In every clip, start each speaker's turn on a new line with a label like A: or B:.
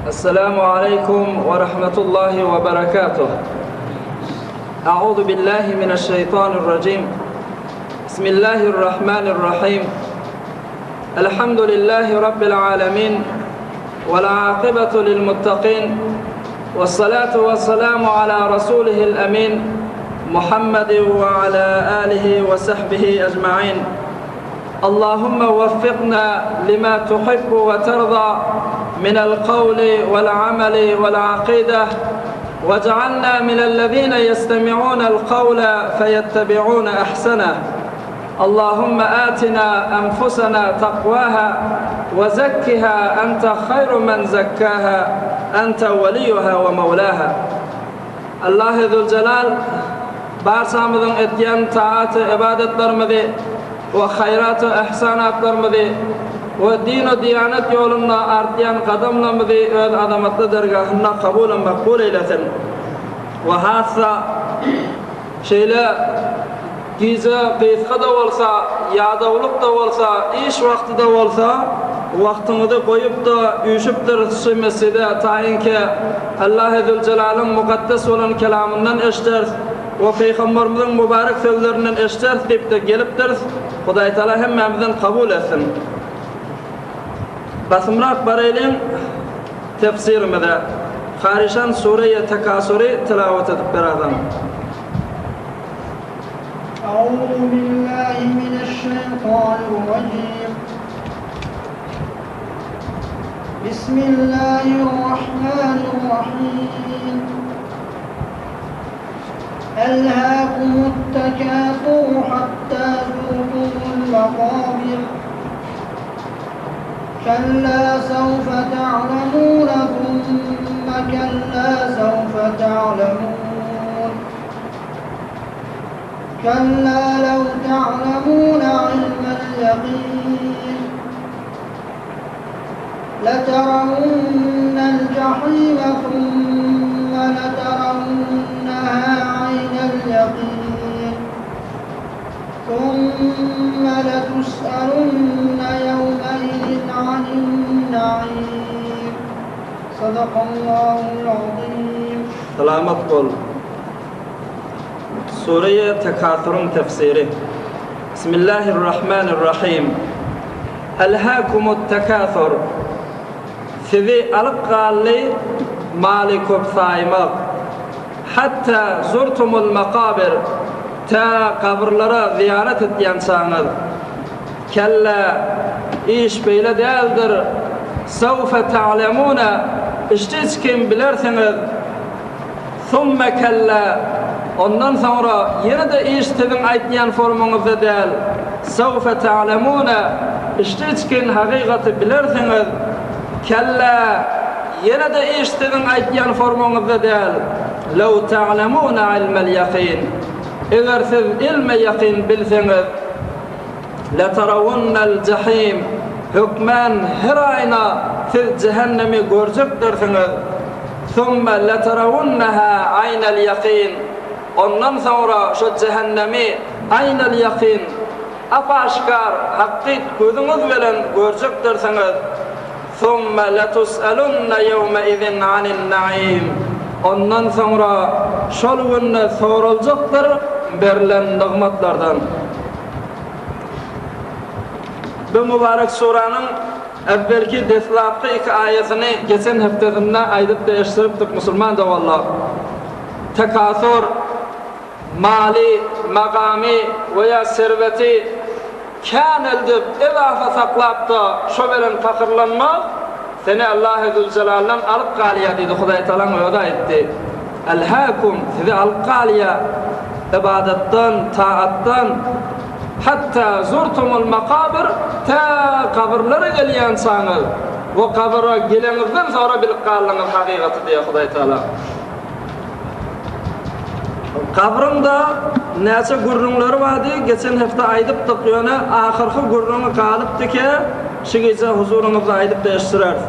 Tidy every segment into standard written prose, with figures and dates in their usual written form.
A: السلام عليكم ورحمة الله وبركاته أعوذ بالله من الشيطان الرجيم بسم الله الرحمن الرحيم الحمد لله رب العالمين والعاقبة للمتقين والصلاة والسلام على رسوله الأمين محمد وعلى آله وصحبه أجمعين اللهم وفقنا لما تحب وترضى من القول والعمل والعقيدة واجعلنا من الذين يستمعون القول فيتبعون أحسنه اللهم آتنا أنفسنا تقواها وزكها أنت خير من زكاها أنت وليها ومولاها Allahy Züljelal barçamyzyň etýän taat-u ybadatlarymyzy we haýrat-u ihsanatlarymyzy we din-u diýanet ýolunda artýan gadamlarymyzy öz azamatly dergahynda kabul-u makbul eýlesin we hassa şeýle Gije gysga-da bolsa, ýadawlyk-da bolsa, iş wagty-da bolsa, wagtyňyzy goýup-da üýşüpdiris şu mesjide, taýynki Allahy Züljelalyň mukaddes bolan kelamyndan eşderis we Pygamberimiziň mübarek sözlerinden eşderis diýip-de gelipdiris. Hudaýtagala hemmämizden kabul etsin. Basymrak baraýlyň tefsirimize. Haryşan Sureýe Tekasury tilawat edip berazam.
B: أعوذ بالله من الشيطان الرجيم بسم الله الرحمن الرحيم ألهاكم التكاثر حتى زرتم المقابر كلا سوف تعلمون ثم كلا سوف تعلمون كلا لو تعلمون علم اليقين لترون الجحيم ثم لترونها عين اليقين ثم لتسألن يومئذ عن النعيم صدق الله العظيم
A: Salamat bol. Sureýe Tekasuryň tefsiri. Bismillahirrahmanirrahim. Elhäkumut tekasur. Sizi alyp galdy maly köp saýmak. Hatta zurtumul makabir, tä gabyrlara zyýarat etýänçäňiz. Kellä, iş beýle däldir, sewfe ta'lemune, içdi-içgin bilersiňiz. Summe kellä, ondan soňra ýene-de iş siziň aýtýan formaňyzda däl, sewfe ta'lemune, içdi-içgin hakykaty bilersiňiz. Kellä, ýene-de iş siziň aýtýan formaňyzda däl, Lew ta'lemune ilmel ýakyn, eger siz ilme ýakyn bilseňiz, Leterawunnel jahim, hökmän her aýna siz jähennemi görjekdirsiňiz, Summe leterawunneha aýnel ýakyn, ondan soňra şo jähennemi aýnel ýakyn, Ap-aşgär, hakyt gözüňiz bilen görjekdirsiňiz. Summe letus'elunne ýewmeizin anin-naim. Ondan soňra şol günde soraljakdyr berlen nygmatlardan. Bu mübarek suranyň äwwelki deslapky iki aýatyny geçen hepdesinde aýdyp-da eşdiripdik musulman doganlar. Tekasur. Maly, magamy we ýa serweti kämeldip, ezafa saklap-da, şo bilen pahyrlanmak, seni Allahy Züljelaldan alyp galýar diýdi, Hudaýtagalaň özi aýtdy, Elhäkum, sizi alyp galýar, ybadatdan, taatdan, hatda zurtumul makabyr, tä gabyrlara gelýänçäňiz we gabyra geleňizden soňra bilip galdyňyz hakykaty diýýär Hudaýtagala. Gabryň-da näçe gürrüňleri bardy, geçen hepde aýdypdyk, ýöne ahyrky gürrüňi galypdy ki, şu gije huzuryňyzda aýdyp eşitdireris.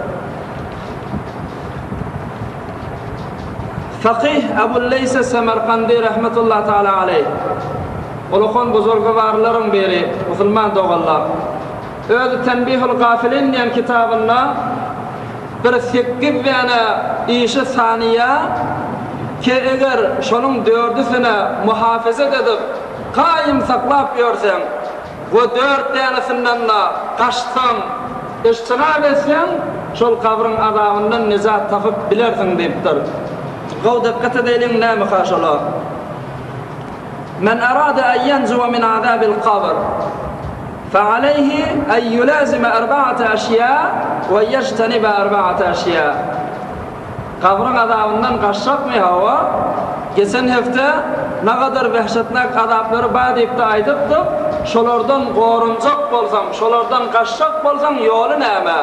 A: Fakyh Ebu'l-Leýs Semerkandy rahmetullahi taala aleýh, ulukan buzurgywarlaryň biri, musulman doganlar, öz Tenbihul-Gafilin diýen kitabynda. Bir sekiz däne işi sanyýa ki eger şonuň dördüsine muhafezet edip, gaýym saklap ýörseň we dört dänesinden-de gaçsaň, ijtinap etseň, şol gabryň azabyndan nejat tapyp bilersiň diýipdir. Gowy dykgat edeýliň nämeka şolar? Men arada en ýenjuwa min azabil kabr, fe aleýhi en ýulazime erba'ate eşýa we ýejtenibe erba'ate eşýa. Gabryň azabyndan gaçjakmy? Hawa. Geçen hepde nagadar wehşetnak azaplary bar diýipde aýdypdyk. Şolardan gorunjak bolsaň, şolardan gaçjak bolsaň ýoly näme?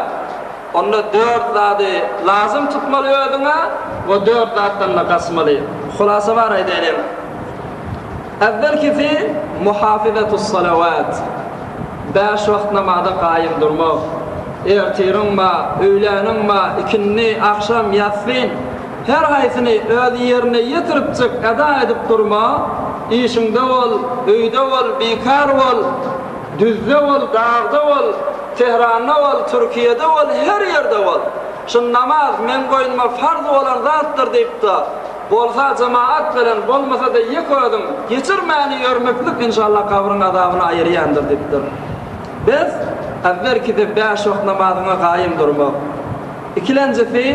A: Onda dört zady lazym tutmaly özüňe we dört zatdan-da gaçmaly. Hulasa bar aýdaýlyň. Äwwelkisi muhafyzatus-salawat, bäş wagt namaza gaýym durmak. Ertiriň ba, öýläniň ba, ikindi, agşam, ýassyn, her haýsyny öz ýerine ýetiripjik eda edip durma, işiňde bol, öýde bol, bikar bol, Düzde bol, dagda bol, Tehranda bol, Türkiýede bol, her ýerde bol. Şu namaz meň boýnuma farz bolan zatdyr diýip-de, bolsa jemagat bilen, bolmasa-da ýeke özüň geçirmäni ýörmeklik inşallah gabryň azabyny aýyrýandyr diýipdir. Bes, äwwelkisi bäş wagt namazyňa gaýym durmak. Ikilenjisi,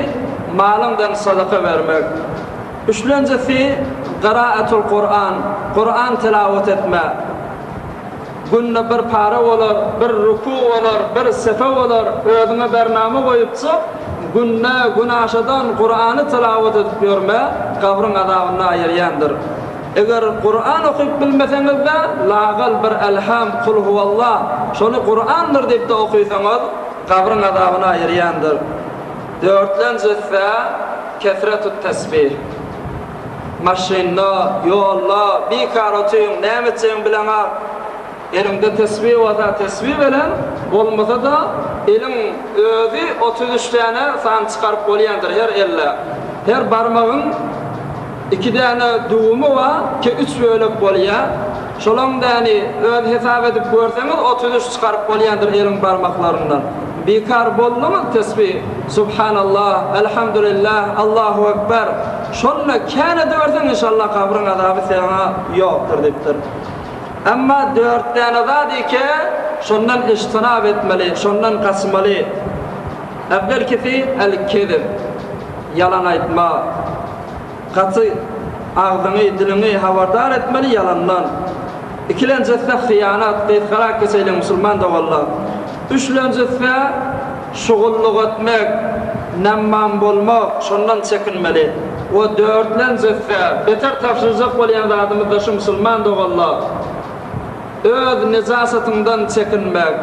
A: malyňdan sadaka bermek. Üçlenjisi, gyraetul Kuran, Kuran tilawat etme. Günde bir para bolar, bir ruku bolar, bir sefe bolar, özüňe bernama goýupjyk, günde günaşadan Kurany tilawat edip ýörme, gabryň azabyndan aýyrýandyr. Eger Kuran okyp bilmeseňiz-de, lagal bir Elham, Kul huwallah, şony Kurandyr diýip-de okysaňyz, gabryň azabyny aýyrýandyr. Dörtlenjisi-de, kesretut tesbih. Maşynda, ýolda, bikar otyň, näme etjegiňi bileňok. Eliňde tesbi bolsa tesbi bilen, bolmasa-da eliň özi 33 däne san çykaryp bolýandyr her elde. Her barmagyň iki däne düwümi bar ki üç bölek bolýar. Şolaň däni öz hesap edip görseňiz 33 çykaryp bolýandyr eliň barmaklaryndan. Bikar bolduňyz tesbi Subhanallah Elhamdülillah Allahu Ekber şonda kän ediberseň inşallah gabryň azaby saňa ýokdur diýipdir. Emma dört däne zat ike şondan ijtinap etmeli şondan gaçmaly. Äwwelkisi el kezib ýalan aýtma. Gaty agzyňy, diliňi habardar etmeli ýalandan. Ikilenjisde hyýanat, gysgarak geçeýliň musulman doganlar. Üçlenjisde şugullyk etmek, nemmam bolmak, şondan çekinmeli. We dörtlenjisde beter tabşyrjak bolýan zadymyzda şu musulman doganlar. Öz nejasatyňdan çekinmek.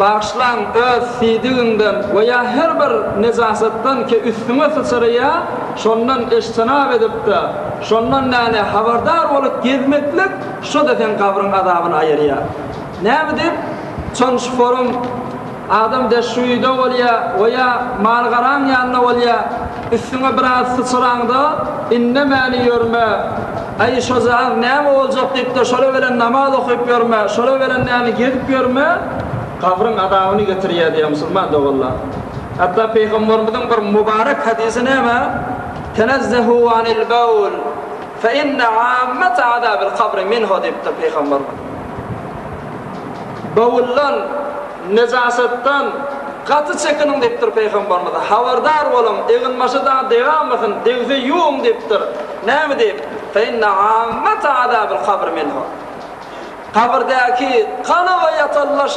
A: Bagyşlaň, öz siýdigiňden we ýa her bir nejasatdan ki üstüňe syçraýar, şondan eçtinap edip-de, şondan näne habardar bolup gezmeklik, şo-da seň gabryň azabyny aýyrýar. Näme diýip, çon şuforum Adam deşşuýda bolýa we ýa mal-garaň ýanynda bolýa, üstüňe biraz syçraňda indemäni ýörme, aý şojagaz näme boljak diýip-de şola bilen namaz okyp ýörme, şola bilen näme gezip ýörme, gabryň azabyny getirýär diýýär musulman doganlar. Hatda Pygamberimiziň bir mubarek hadysy näme? Tenezzehu anil bawl, fe inne ammete azabil kabri minhu diýipdir Pygamberimiz. Bawuldan, nejasatdan, gaty çekiniň diýipdir Pygamberimiz. Habardar boluň, eginbaşa dagy degamasyn, degse ýuwuň diýipdir. Näme diýip? Fe inne ammete azabil kabr minhu. Gabyrdäki galaba ýatanlar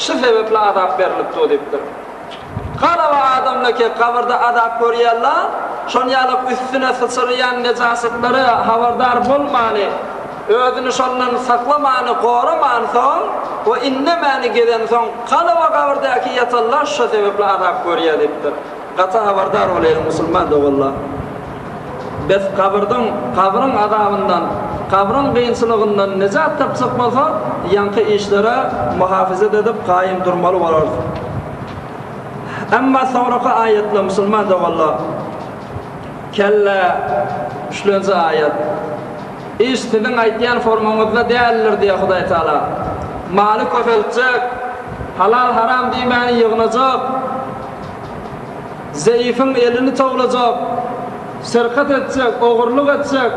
A: şu sebepli azap berlip dur diýipdir. Galaba adamlar ki gabyrda azap görýärler, şon ýalak üstüne syçraýan nejasatlara habardar bolmany, özüni şondan saklamany, goramansoň we indemäni gezensoň galaba gabyrdäki ýatanlar şo sebepli azap görýär diýipdir. Gaty habardar bolaýlyň musulman doganlar. Bes gabyrdyň, gabryň azabyndan, gabryň kynçylygyndan nejat tapjak bolsak, ýaňky işlere muhafizet edip gaýym durmaly bolarys. Emma soňraky aýatlar musulman doganlar, Kellä, üçlenji aýat. Iş siziň aýtýan formaňyzda däldir diýýär Hudaý Taala. Maly köpeltjek, halal-haram diýmäni ýygnajak. Zeýifiň elini towlajak, serkat etjek, ogurlyk etjek,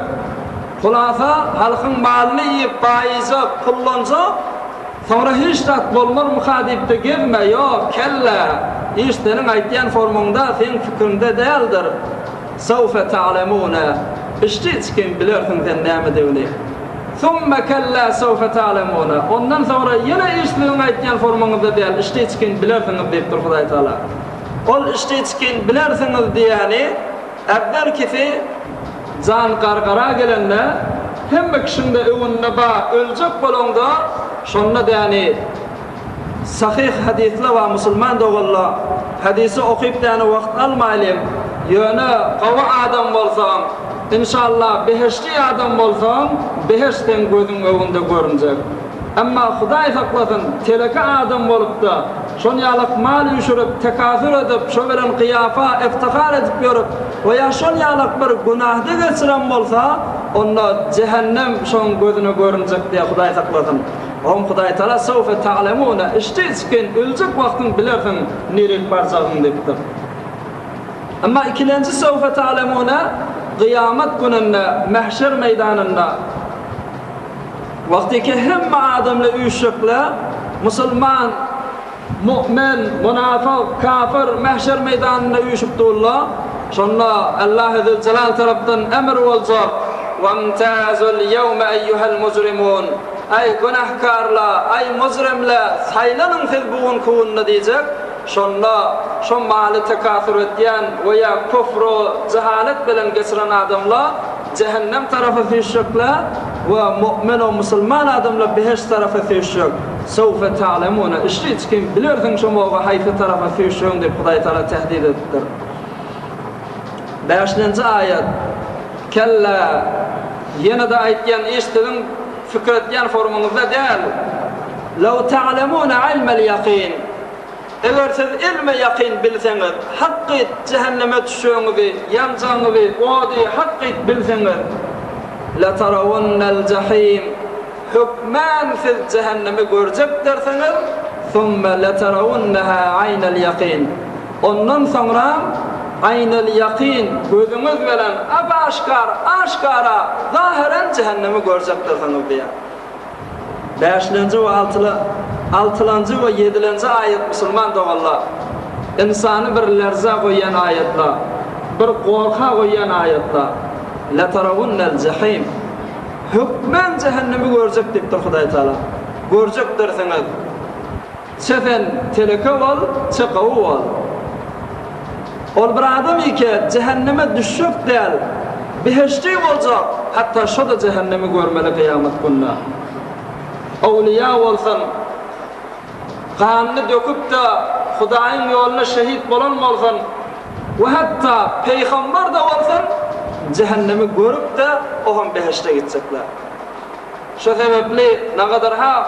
A: hulasa, halkyň malyny iýip, baýyjak, pullanjak, soňra hiç zat bolmarmyka diýip-de gezme, ýok, kellä, iş seniň aýtýan formuňda, seň pikiriňde däldir. Sewfe ta'lemune, içdi-içgin bilersiň sen nämedigini. Summe kellä sewfe ta'lemune, ondan soňra ýene iş siziň aýtýan formuňyzda däl, içdi-içgin bilersiňiz diýipdir Hudaý Tagala. Ol içdi-içgin bilersiňiz diýýäni, äwwelkisi jan gargara gelende, hemme kişiň-de öňünde ba, öljek bolaňda, şonda däni sahyh hadysla bar musulman doganla, hadysy okyp däni wagt almaýlyň, ýöne gowy adam bolsaň, inşallah behişdi adam bolsaň, beheşt seň gözüň öňünde görünjek. Emma Hudaý saklasyn, teleke adam bolup-da, şon ýalak mal üýşürip, tekasür edip, şo bilen gyýafa, iftihar edip ýörüp, we ýa şol ýalak bir günahda geçiren bolsa, onda jähennem şoň gözüne görünjek diýýär, Hudaý saklasyn. Oňa Hudaýtagala Sewfe ta'lemune, içdi-içgin, öljek wagtyň bilersiň nirik barjagyňy diýipdir. Emma ikilenji Sewfe ta'lemune, gyýamat gününde, mähşer meýdanynda, Wagtyky hemme adamlar üýşjekler, musulman, mu'min, munafyk, kafir mähşer meýdanynda üýşüp durlar. Şonda Allahy Züljelal tarapdan emr boljak, Wamtazul ýewme eýýuhel mujrimun, Eý, günähkarlar, eý, mujrimler, saýlanyň siz bu günki günde diýjek. Şonda şo maly tekasür edýän we ýa küfru, jehalet bilen geçiren adamlar Jähennem tarapa süýşjekler we mu'min we musulman adamlar behişt tarapa süýşjek. Sewfe ta'lemune, içli-içgin bilersiň şo moga haýsy tarapa süýşjegiň diýip Hudaý Tagala tehdit edipdir. Bäşlenji aýat, Kellä, ýene-de aýtýan iş siziň pikir etýän formyňyzda däl. Lew ta'lemune ilmel ýakyn. Eger siz ilme ýakyn bilseňiz, hakyt jähenneme düşjegiňizi, ýanjagyňyzy, ody hakyt bilseňiz, Letarawunnel jahim, hökmän siz jähennemi görjekdirsiňiz, Summe letarawunneha aýnel ýakyn, ondan soňram aýnel ýakyn, gözüňiz bilen ap-aşgar, aşgara, zahyren jähennemi görjekdirsiňiz diýýär. Bäşlenji we altyla, altylanjy we ýedilenji aýat musulman doganlar, ynsany bir lerza goýýan aýatlar, bir gorka goýýan aýatlar. Letarawunnel jahim. Hökman jähennemi görjek diýipdir Hudaý Taala. Görjekdirsiňiz. Çe sen teleke bol, çe gowy bol. Ol bir adam ike jähenneme düşjek däl, behişdi boljak, hatda şo-da jähennemi görmeli gyýamat günde. Owliýa bolsun, ganyny döküp-de Hudaýyň ýolunda şehit bolan bolsun we hatda peýgamber-de bolsun, jähennemi görüp-de o hem behişde gitjekler. Şo sebäpli nagadarha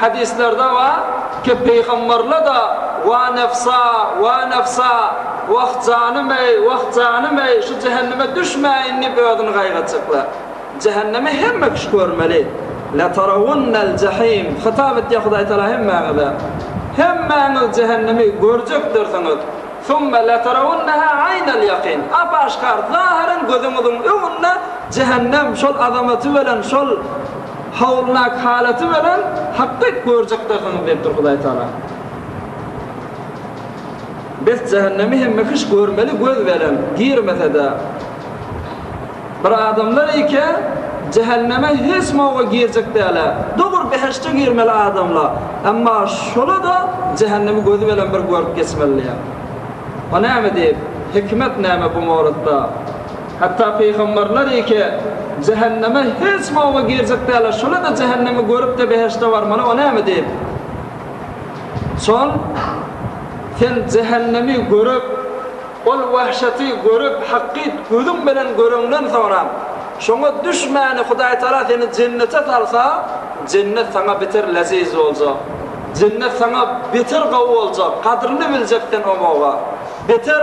A: hadyslerde bar ki peýgamberler-de wa nefsa, wa nefsa, wah janym-eý, wah janym-eý, şu jähenneme düşmäýin diýip özüni gaýgytjaklar. Jähennemi hemme kişi görmeli. Letarawunnel jahim, hytap etýär Hudaý Tagala hemmäňize. Hemmäňiz jähennemi görjekdirsiňiz. Summe leterawunneha aýnel ýakyn, ap-aşgär, zahyran gözüňiziň öňünde jähennem şol azamaty bilen, şol howulnak halaty bilen hakyt görjekdirsiňiz diýipdir Hudaý Tagala. Bes jähennemi hemme kiş görmeli göz bilen, girmese-de. Bir adamlar eke jähenneme hiç moga girjek dälä. Dogry behişde girmeli adamla. Emma şola-da jähennemi gözi bilen bir görüp geçmeliä. O näme diýip, hikmet näme bu moratda? Hatda pygamberler eke jähenneme hiç moga girjek dälä, şola-da jähennemi görüp-de behişde barmaly, o näme diýip? Şol sen jähennemi görüp, Ol wahşaty görüp, hakyt gözüň bilen göreňden soňra, şoňa düşmäni Hudaýtagala seni jennete salsa, jennet saňa beter leziz boljak. Jennet saňa beter gowy boljak, gadryny biljek sen omoga. Beter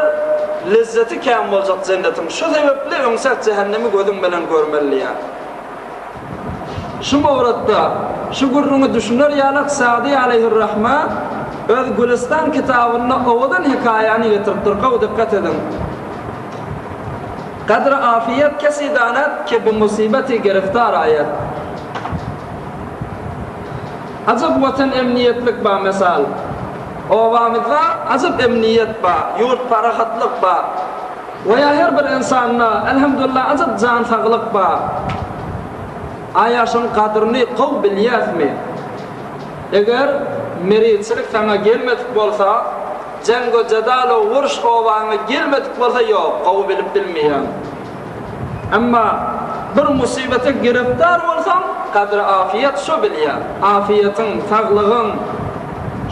A: lezzeti kän boljak jennetiň. Şu sebepli öňsäk jähennemi gözüň bilen görmeli diýýär. Şu mowratda şu gürrüňi düşüner ýalak Sa'dy aleýhir-rahma. Öz Gülüstan kitabynda owadan hekaýany getiripdir, gowy dykgat ediň. Kadr-y afiýet kesi danet ki bi musibeti giriftar aýet. Ajap watan emniýetlik ba mesal. Obamyzda ajap emniýet ba, ýurt parahatlyk ba. We ýa her bir ynsanda elhamdulillah ajap jan saglyk ba. Aýa şoň gadryny gowy bilýäsmi? Eger merizçilik saňa gelmedik bolsa, jeňgo jedalo uruş obaňa gelmedik bolsa ýok, gowy bilip bilmeýäň. Emma bir musybete giriftar bolsaň, gadry afiýet şo bilýär. Afiýetiň, saglygyň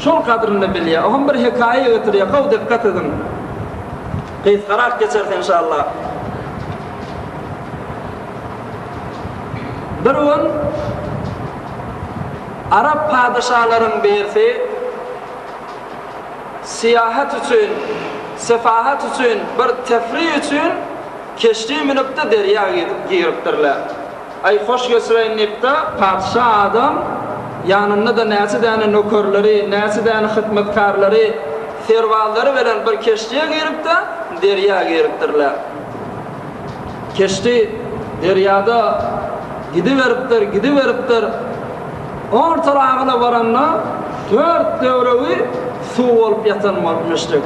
A: şol gadryny bilýär. Oňam bir hekaýa getirýär, gowy dykgat ediň. Gysgarak geçeris enşalla. Bir gün arap padyşalaryň birisi syýahat üçin, sefahat üçin, bir tefrih üçin keşdi münüp-de derýa giripdirler. Aý, hoş geçireýin diýip-de, patyşa adam ýanynda-da näçe däne nökerleri, näçe däne hyzmatkarlary, serbazlary bilen bir keşdiye girip-de, derýa giripdirler. Keşdi derýada gidiberipdir, gidiberipdir. Ortaragyna baranda dört töweregi suw bolup ýatan bolupmyşdyk.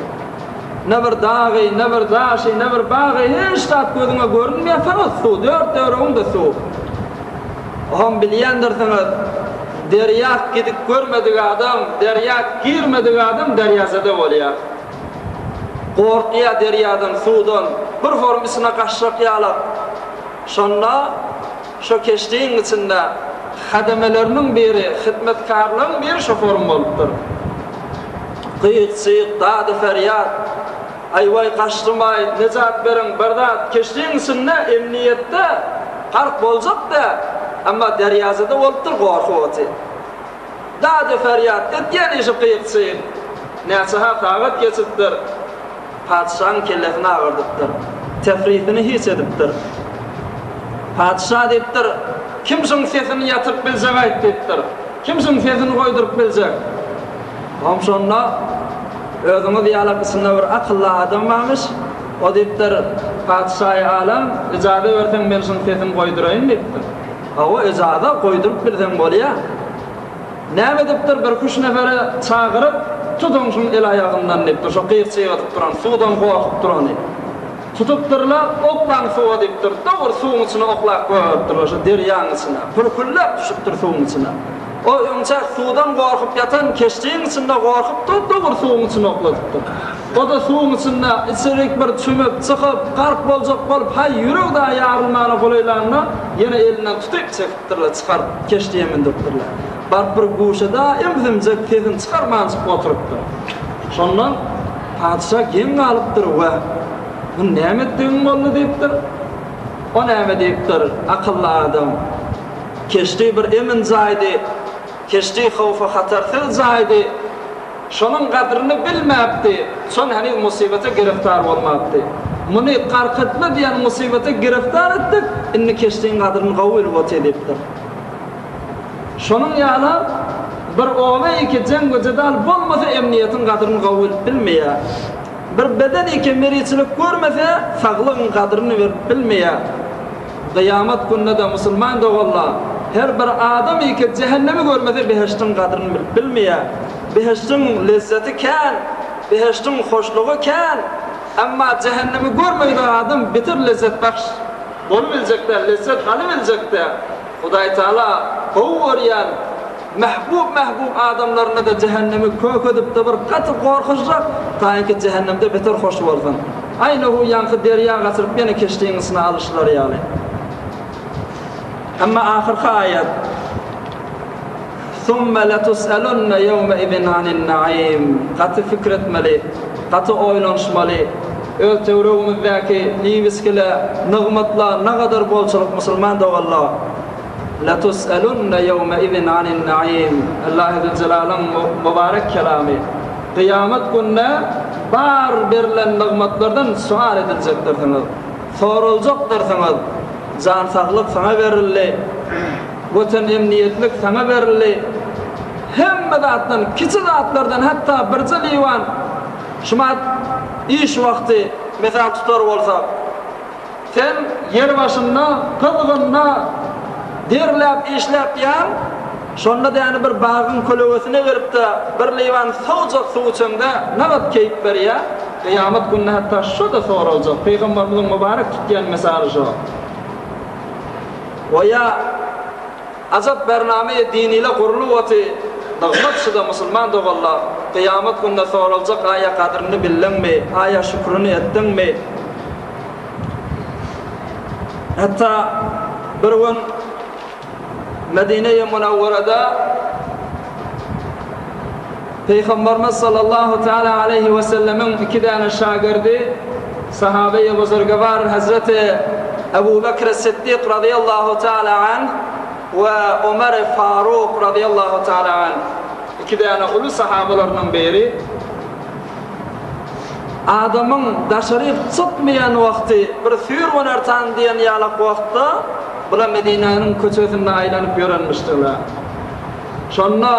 A: Ne bir dagy, ne bir daşy, ne bir bagy, hiç zat gözüňe görünmeýär, fakat suw, dört töweregiňde suw. Oňam bilýändirsiňiz, derýa gidip görmedik adam, derýa girmedik adam derýazada bolýar. Gorkýar derýadan, suwdan, bir forum içine gaçjak ýalak. Şonda şo keşdiň içinde hademeleriniň biri, hyzmatkarlaryň biri şo forum bolupdyr. Gyk-jyk, dady-ferýat, Aý-waý, gaçdym-aý, nejat beriň, bir zat, keşdiň içinde emniýetde gark boljak däl, emma derýazada bolupdyr gorky oty. Dady-ferýat etýän işi gyk-jyk. Näçe-ha sagat geçipdir. Patyşaň kellesini agyrdypdyr. Tefrisini hiç edipdir. Patyşa diýipdir, Kim şuň sesini ýatyryp biljek-aýt diýipdir. Kim şuň sesini goýduryp biljek? Oňam şonda özüňiz ýalak içinde bir akylly adam barmyş. O diýipdir, Patyşaýy alem, ijaza berseň men şuň sesini goýduraýyn diýipdir. Hawa, ijaza, goýduryp bilseň bolýa. Näme edipdir, birküç neferi çagyryp, Tutuň şuň el-aýagyndan diýipdir, şo gyk-çyg edip duran, suwdan gorkup durany. Tutupdyrlar, Oklaň suwa diýipdir. Dogry suwuň içine oklap goýberipdirler, şo derýaň içine. Pürkülläp düşüpdir suwuň içine. O öňçä suwdan gorkup ýatan keşdiň içinde gorkupdyr, dogry suwuň içine okladypdyr. O-da suwuň içinde içerik bir çümüp, çykyp, gark boljak bolup, haý, ýüregi dagy ýarylmana golaýlanda, ýene elinden tutyp çekipdirler, çykaryp, keşdiýe mündüripdirler. Baryp bir guşada ümsümjek sesini çykarmanjyk oturypdyr. Şondan patyşa geň galypdyr, Wah, bu näme etdigiň boldy diýipdir. O näme diýipdir, akylly adam. Keşdi bir emin jaýdy, keşdi howfa-hatarsyz jaýdy. Şonuň gadryny bilmäpdi, şon heniz musybete giriftar bolmapdy. Muny gark etme diýen musybete giriftar etdik, indi keşdiň gadryny gowy bilip otyr diýipdir. Şonuň ýalam bir oba iki jeň we jedal bolmasa emniýetiň gadryny gowy bilip bilmeýär. Bir beden iki meriçilik görmese saglygyň gadryny berip bilmeýär. Gyýamat gününe-de musulman doganlar, her bir adam iki jähennemi görmese behişdiň gadryny bilip bilmeýär. Behişdiň lezzeti kän, behişdiň hoşlugy kän, emma jähennemi görmedik adam beter lezzetbahş bolubiljek däl, lezzet alybiljek däl. Hudaýtagala gowy görýän mähbub-mähbub adamlaryna-da jähennemi kökedipdi bir gaty gorkuzjak, taýynki jähennemde beter hoş bolsun. Aýna-hu ýaňky derýa gaçyryp ýene keşdiň içine alyşlary ýaly. Emma ahyrky aýat, Summe letus'elunne ýewmeizin anin-naim, gaty pikir etmeli, gaty oýlanyşmaly. Öz töweregimizdäki iýip-içgile, nygmatla nagadar bolçulyk musulman doganlar. Letus'elunne ýewmeizin anin-naim, Allahy Zülcelalyň mübarek kelamy. Kyýamat gününe bar berlen nygmatlardan sual ediljekdirsiňiz. Soraljakdyrsyňyz. Jan saglyk saňa berildi. Watan emniýetlik saňa berildi. Hemme zatdan, kiçi zatlardan, hatda birje liwan şumat iş wagty mysal tutar bolsak, sen ýer başynda gyzgynda derläp işläp ýan, şonda däni bir bagyň kölegesine gelip-de bir liwan sowujak suw içeňde nagat keýp berýär, kyýamat gününde hatda şo-da soraljak. Pygamberimiziň mübarek tutýan mysaly şo. We ýa. Ajap bername dinile gurlup oty nygmat şuda musulman doganlar kyýamat günde soraljak aýa gadryny bildiňmi aýa şükrüni etdiňmi hatda bir gün Medine-i Munawwarada Pygamberimiz sallallahu teala aleýhi we sellemiň iki däne şagirdi, sahabeýi buzurgewar Hezreti Ebu Bekr Siddik razyýallahu teala anh we Omer Faruk razyýallahu teala anh, iki däne uly sahabalarynyň biri, adamyň daşaryk çykmaýan wagty, bir süýr günortan diýen ýalak wagtda bular Medinäniň köçesinde aýlanyp ýörenmişdiler. Şonda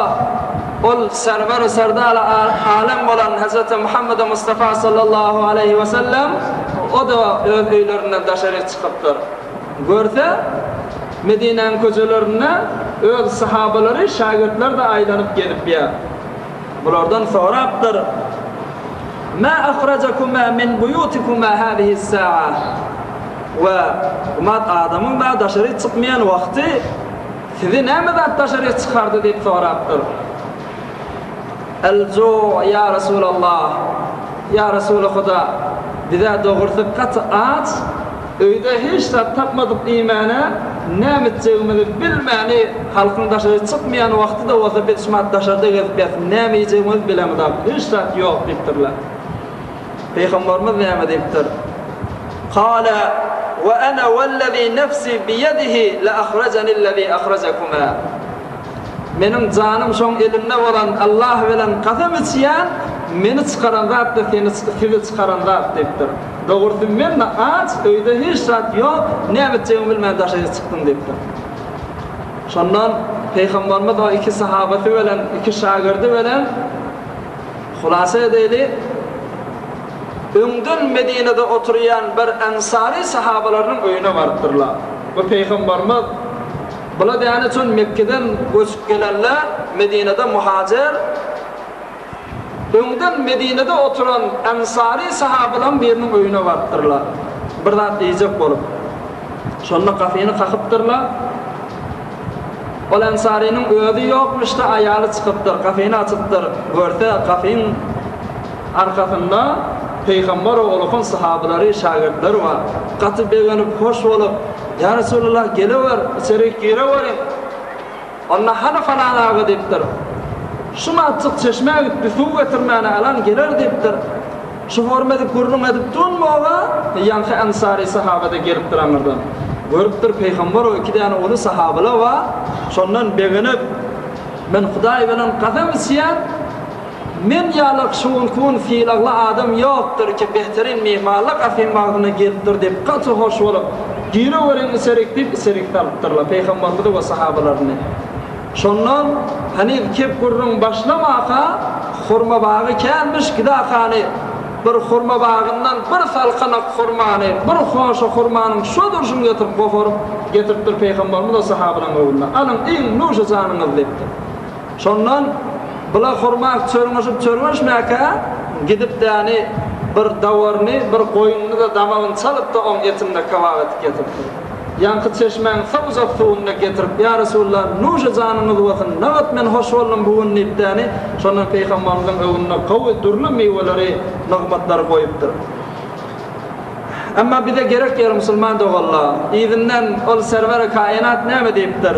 A: ol Serwer-u Serdar-y alem bolan Hezreti Muhammedi Mustafa sallallahu aleýhi we sellem o-da öz öýlerinden daşaryk çykypdyr. Görse, Medinäniň köçelerinde öz sahabalary, şägirtleri-de aýlanyp gezip ýör. Bulardan sorapdyr, Mä ahrajakuma min buýutikuma hazihi's-sa'a? We umat adamyň da daşaryk çykmaýan wagty Sizi näme zat daşaryk çykardy diýip sorapdyr. El-ju' ýa Resulallah, Ýa Resuly Huda, biz-ä dogrusy gaty aç, öýde hiç zat tapmadyk iýmäne, näme etjegimizi bilmäni, halkyň daşary çykmaýan wagty-da bolsa biz şumat daşarda gezip ýatys, näme iýjegimizi bilemizok, hiç zat ýok diýipdirler. Pygamberimiz näme diýipdir? Kale, Ve ene wellezî nefsî biýedihi le ahrajenillezî ahrajakuma. Meniň janym şoň elinde bolan Allah bilen kasam içýän, meni çykaran zat-da seni sizi çykaran zat diýipdir. Dogrusy men-de aç, öýde hiç zat ýok, näme etjegimi bilmän daşary çykdym diýipdir. Şondan Pygamberimiz o iki sahabasy bilen, iki şagirdi bilen Hulasa edeýli, öňden Medinede oturýan bir ensary sahabalarynyň öýüne barypdyrlar. Bu Pygamberimiz bula däne üçin Mekgeden göçüp gelenler, Medinede muhajir, öňden Medinede oturan ensary sahabalaryň biriniň öýüne barypdyrlar. Bir zat iýjek bolup. Şonda gapyny kakypdyrlar. Ol Ensarynyň özi ýokmyş-da, aýaly çykypdyr, gapyny açypdyr. Görse, gapyň arkasynda Pygamber we ulukan sahabalary, şägirtleri bar. Gaty begenip, hoş bolup, Ýa Resulallah, gelewer, içerik gireweriň. Onda hany falan aga diýipdir. Şu matjyk çeşmä gitdi, suw getirmäne alan geler diýipdir. Şu hormady gürrüň edip durmaga, ýaňky ensary sahaba-da gelipdir aňyrdan. Görüpdir, pygamber o iki däne uly sahabylar bar, şondan begenip, Men Hudaý bilen kasam içýän, men ýalak şu günki gün sylagly adam ýokdur ki, behterin myhmanlyk asym wagtynda gelipdir diýip, gaty hoş bolup, Gireweriň içerik diýip, içerik salypdyrlar pygamberimizi we sahabalaryny. Şondan heniz kep gürrüň başlamaka, hurma bagy känmiş, gidakany bir hurma bagyndan bir salkanak hurmany, bir hoşa hurmanyň şo durşuny getirip goparyp getiripdir Pygamberimiz o sahabalaryň öňünde. Alyň, iýiň, nuşy janyňyz diýipdir. Şondan bula hurma çörňeşip-çörňeşmäkä, gidip däni bir dawaryny, bir goýnuny-da damagyny çalyp-da oň etini-de kebap edip getiripdir. Ýaňky çeşmäň sowujak suwuny-da getirip, Ýa Resulallah, nuşy janyňyz bolsun, nagat men hoş boldum bu gün diýip däni, şondan Pygamberimiziň öňünde gowy dürli miweleri, nygmatlary goýupdyr. Emma bize gerek ýeri musulman doganlar, yzyndan ol Serweri Kainat näme diýipdir?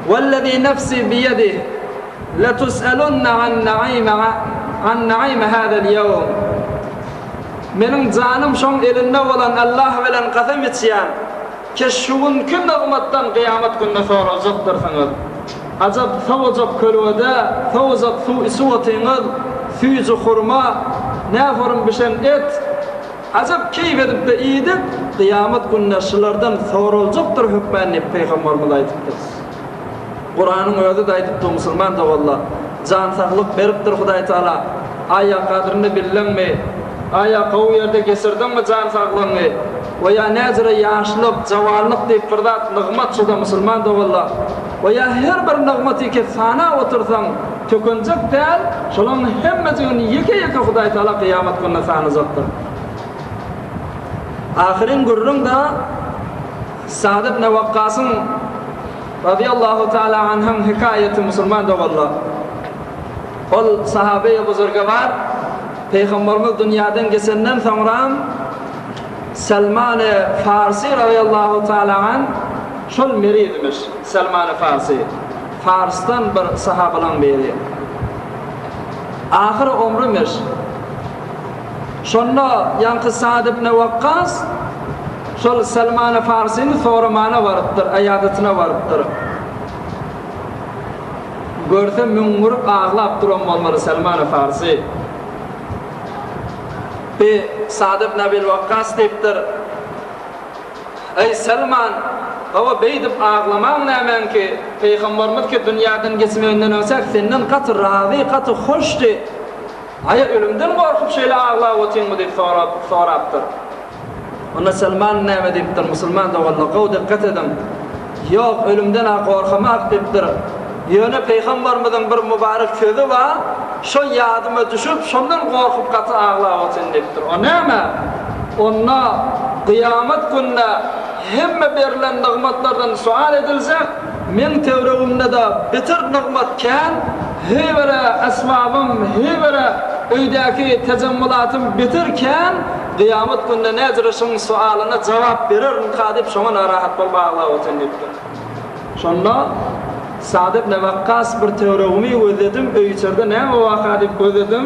A: Wellezî nefsî biýedih, letus'elunne an naîme an naîme hâzel ýewm. Meniň janym şoň elinde bolan Allah bilen kasam içýän, ki şu günki nygmatdan kyýamat gününe soraljakdyrsyňyz. Ajap sowujak kölgede sowujak suw içip otyňyz, süýji hurma, nähorum bişen et, ajap keýp edip-de iýdik, kyýamat gününe şulardan soraljakdyr hökmän diýip Pygamberimiz aýdypdyr. Kuranyň özi-de aýdypdy musulman doganlar. Jan saglyk beripdir Hudaý Taala. Aýa gadryny bildiňmi? Aýa gowy ýerde geçirdiňmi jan saglygyňy? We ýa näjüre ýaşlyk, jawanlyk diýip bir zat nygmat şuda musulman doganlar. We ýa her bir nygmaty ki sanap otursaň tökenjek däl, şolaň hemmejigini ýeke-ýeke Hudaý Taala kyýamat gününe sanajakdyr. Ahyryn gürrüň-de Sa'd ibn Wakgasyň Razyýallahu taala anhyň hekaýaty musulman doganlar. Ol sahabeýi buzurgewar Pygamberimiz dünýäden geçenden soňram Selmany Farsy razyýallahu taala anh şol merizmiş Selmany Farsy. Farsdan bir sahabalaň biri. Ahyr omrümiş. Şonda ýaňky Sa'd ibn Wakgas şol Selmany Farsyny soramana barypdyr, aýadatyna barypdyr. Görse müňňürip aglap duran bolmaly Selmany Farsy. Bi Sa'd ibn Abil Wakgas diýipdir, Eý, Selman, hawa beýdip aglamaň nämäňki, Pygamberimiz ki dünýäden geçmeginden öňçäk senden gaty razy, gaty hoşdy. Aýa ölümden gorkup şeýle aglap otyňmy diýip sorapdyr. Onda Selman näme diýipdir, Musulman doganlar, gowy dykgat ediň. Ýok, ölümden-ä gorkamak diýipdir. Ýöne pygamberimiziň bir mübarek sözi bar, şo ýadyma düşüp, şondan gorkup gaty aglap otyryn diýipdir. O näme? Onda kyýamat gününe hemme berlen nygmatlardan sual ediljek, Meň töweregimde-de beter nygmat kän, heýwere esbabym, heýwere öýdäki tejemmulatym beter kän, kyýamat gününe näjüre şuň soalyna jogap bererinka diýip şoňa narahat bolup aglap otyryn diýipdir. Şonda Sa'd ibn Wakkas bir töweregimi gözledim, öý-içerde näme waka diýip gözledim,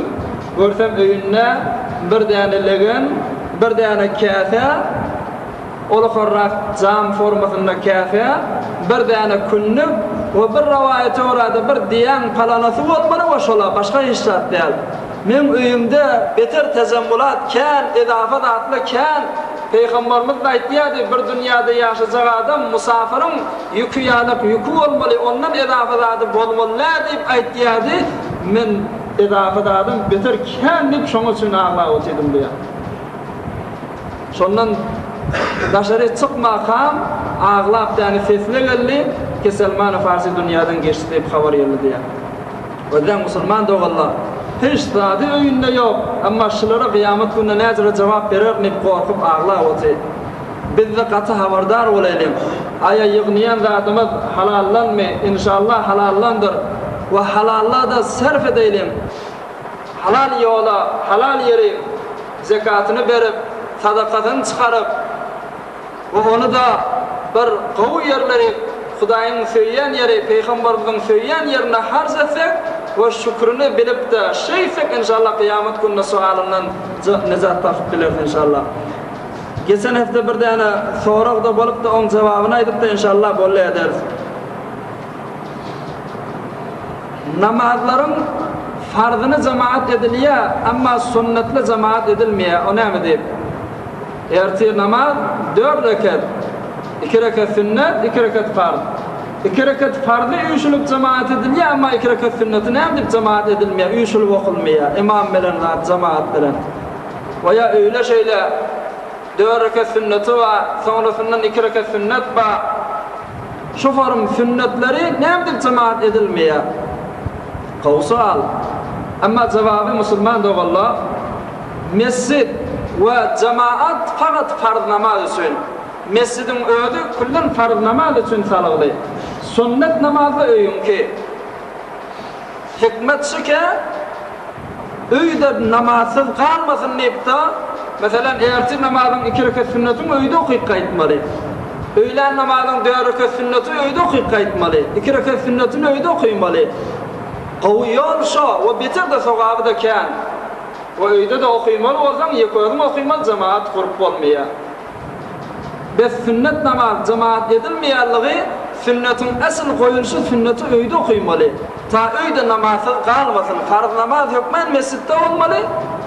A: görsem öýünde bir däne legen, bir däne käse, Ulukarrak jam formasynda käse, bir däne kündük we bir rowaýata görä-de bir diýäň palanasy bolmaly we şola, başga hiç zat däl. Meň öýümde beter tejemmulat kän, edafa zatlar kän. Pygamberimiz-de aýtýardy, bir dünýäde ýaşajak adam musafyryň ýüki ýalak ýüki bolmaly, ondan edafa zady bolmaly däl diýip aýtýardy. Men edafa zadym beter kän diýip şoň üçin aglap otyrdym diýýär. Şondan daşary çykmakam aglap däni sesine geldi, ki Selmany Farsy dünýäden geçdi diýip habar geldi diýýär. Özleň musulman doganlar, hiç zady öýünde ýok, emma şulara gyýamat gününe näjüre jogap bererin diýip gorkup aglap otyr. Bizde gaty habardar bolaýlyň. Aýa ýygnaýan zadymyz halaldanmy? Inşallah halaldandyr. We halalla-da sarf edeýliň. Halal ýola, halal ýeri zekatyny berip, sadakasyny çykaryp we ony-da bir gowy ýerleri, Hudaýyň söýýän ýeri, Pygamberimiziň söýýän ýerine harç etsek we şükrüni bilip-de şeýtsek enşallah kyýamat gününe soalyndan nejat tapyp bileris enşallah. Geçen hepde bir däne sorag-da bolupdy, oň jogabyny aýdyp-da enşallah boldy ederis. Namazlaryň farzyny jemaat edilýär, emma sünnetli jemaat edilmeýär, o näme diýip? Ertir namaz dört reket, iki reket sünnet, iki reket farz. Iki reket farzy üýşülip jemaat edilýär, emma iki reket sünneti näme diýip jemaat edilmeýär, üýşülip okulmaýar, imam bilen zat jemaat bilen. We ýa öýle şeýle Dört rekat sünneti bar, soňrasyndan iki rekat sünnet bar. Şu form sünnetleri näme diýip jemagat edilmeýär? Gowy sowal. Emma jogaby musulman doganlar, mesjid we jemagat fakat farz namaz üçin. Mesjidiň özi küllen farz namaz üçin salgyly. Sünnet namazda öýüňki. Hikmet şu ki, öýde namazsyz galmasyn diýip-de, meselem, ertir namazyň iki rekat sünnetini öýde okyp gaýtmaly. Öýlän namazyň dört rekat sünneti öýde okyp gaýtmaly. Iki rekat sünnetini öýde okymaly. Gowy ýol şo we beter-de sogaby-da kän. We öýde-de okymaly bolsaň, ýeke özüň okymaly, jemagat gurup bolmaýar. Bes sünnet namaz jemaat edilmeýänligi sünnetiň esl goýulşy sünneti öýde okymaly. Ta öýde namazsyz galmasyn. Farz namaz hökmän mesjitde bolmaly.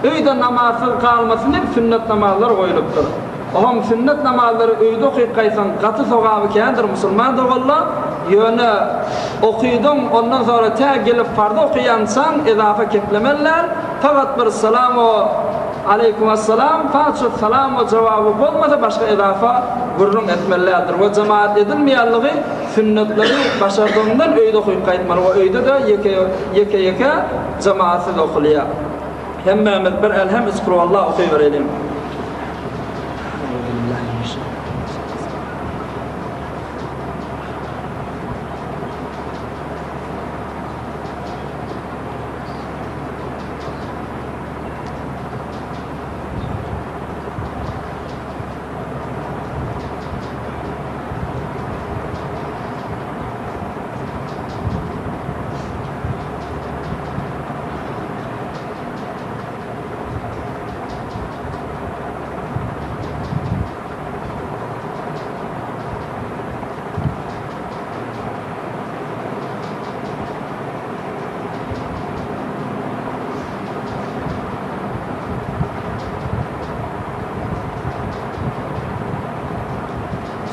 A: Öýde namazsyz galmasyn diýip sünnet namazlar goýulypdyr. Oham sünnet namazlary öýde okyp gaýtsaň gaty sogaby kändir musulman doganlar. Ýöne okydyň, ondan soňra tä gelip farzy okaýançaň ezafa keplemeli däl. Fakat bir salam we aleýkum essalam, fakat şu salam we jogaby bolmasa başga ezafa gürrüň etmeli däldir. We jemaat edilmeýänligi sünnetleri başardygyňdan öýde okyp gaýtmaly we öýde-de ýeke ýeke-ýeke jemaatsyz okulýar. Hemmämiz bir Elhem üç Kulwallah okybereliň.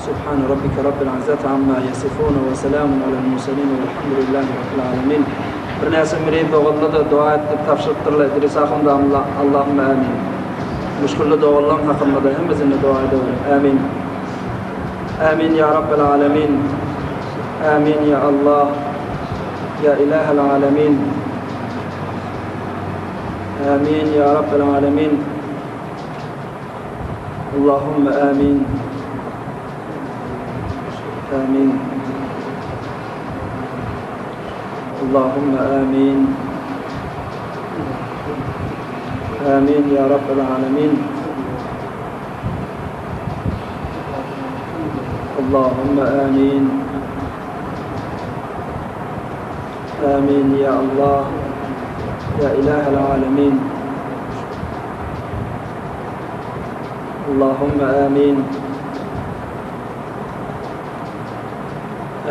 A: Subhane rabbike rabbil izzati amma ýesifun we selamun alel murselin welhamdülillahi rabbil alemin. Birnäçe mürid doganlar-da doga et diýip tabşyrypdyrlar. Idris ahun damla Allahümme amin. Muşkully doganlaryň hakynda-da hemmesinde doga edeweriň. Amin. Amin ýa rabbel alemin. Amin ýa Allah. Ýa ilahel alemin. Amin ýa rabbel alemin. Allahümme amin. Amin. Allahümme amin. Amin ýa rabbel alemin. Allahümme amin. Amin ýa Allah. Ýa ilahel alemin. Allahümme amin.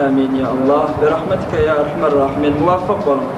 A: Amin ýa Allah. Bi rahmetike ýa erhamer rahimin. Muwaffak boluň.